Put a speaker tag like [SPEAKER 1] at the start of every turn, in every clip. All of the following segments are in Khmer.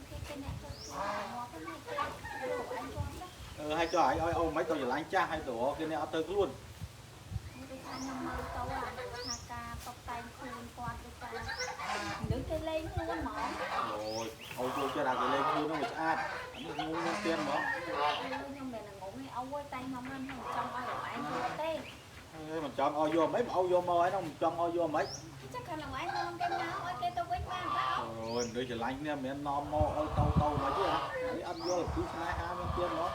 [SPEAKER 1] គេគេអ្នកធ្វើខ្លួនមកហ្នឹងគេលោកឯងជាប់ណា
[SPEAKER 2] អឺហើយចុះឯងឲ្យអូមិនទៅច្រឡាញ់ចាស់ហើយទៅរកគេអ្នកអត់ទៅខ្លួន
[SPEAKER 1] ដូចថាខ្ញុំមើលទៅអាថាការតបតែងខ្លួនគាត់ដូចថាមនុស្សគេលេងខ្លួនហ្មង
[SPEAKER 2] អូយអូចូលចិត្តអាគេលេងខ្លួនហ្នឹងវាស្អាតអានេះងងនឹងទៀនហ្មង
[SPEAKER 1] ខ្ញុំមិនងងទេអូយតែខ្ញុំមិនចង់ឲ្យឯងយកទេ
[SPEAKER 2] ហើយមិនចង់ឲ្យយកមិនឲ្យយកមកហើយហ្នឹងមិនចង់ឲ្យយកមិន
[SPEAKER 1] ចឹងខាងឯងនាំគេមកឲ្យគេទៅវិញបានបាទ
[SPEAKER 2] អូយមនុស្សច្រឡាញ់គ្នាមិនមែននាំមកឲ្យទៅទៅមកទេអានេះអត់យល់គឺស្នេហាមានទៀនហ្មង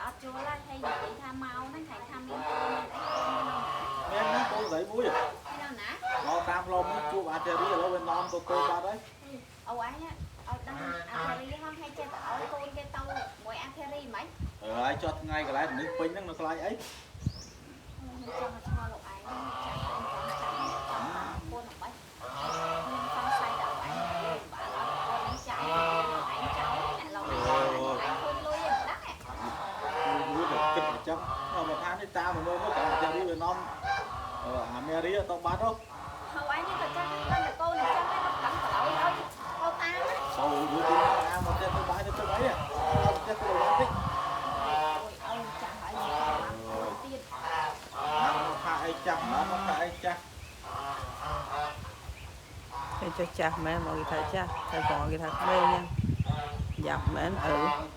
[SPEAKER 1] អត់យល់ហើយហើយនិយាយថាមកហ្នឹងខែថាមានកូនមានអីកូន
[SPEAKER 2] មានណាកូនស្រីមួយ
[SPEAKER 1] នៅណា
[SPEAKER 2] ដល់តាមផ្លូវនេះជួបអាចារីឥឡូវវានាំទៅទៅបាត់ហើយ
[SPEAKER 1] អូឯងឲ្យដឹងអាធារីហងឲ្យចេះតែឲ្យកូនគេទៅមួយអាធារីហ្មង
[SPEAKER 2] អើហើយចោះថ្ងៃកន្លែងមនុស្សពេញហ្នឹងនៅខ្លាចអី
[SPEAKER 1] ខ្ញុំចង់ឲ្យឆ្ងល់លោកឯងចាំចាំចាំចាំតាមកូនរបស់ខ្ញុំសង្ស័យដល់ឯងបើឲ្យកូននឹងចាំឯងចោលអ្នកលោកឯងឯងឃើញលុយឯងដឹង
[SPEAKER 2] យូរទៅគិតអញ្ចឹងមកថានេះតាមមកមើលមកអាចារីវានាំអាមេរីទៅបាត់ទៅ
[SPEAKER 1] ហើយឯងនេះក៏ចាំដឹងតែកូនអញ្ចឹងឯងដឹងក៏ឲ្យឲ្យទៅតាម
[SPEAKER 2] សូយូរទីអាមកផ្ទះទៅបាយទៅទៅអីទៅផ្ទះទៅបានតិច
[SPEAKER 1] អូយអូចាំឲ្យខ្ញុំទៀត
[SPEAKER 2] មកថាអីចាស់មកថាអីចាស់
[SPEAKER 3] គេចុះចាស់មែនមកគេថាចាស់តែបងគេថាក្មេងហ្នឹងយ៉ាប់មែនអឺ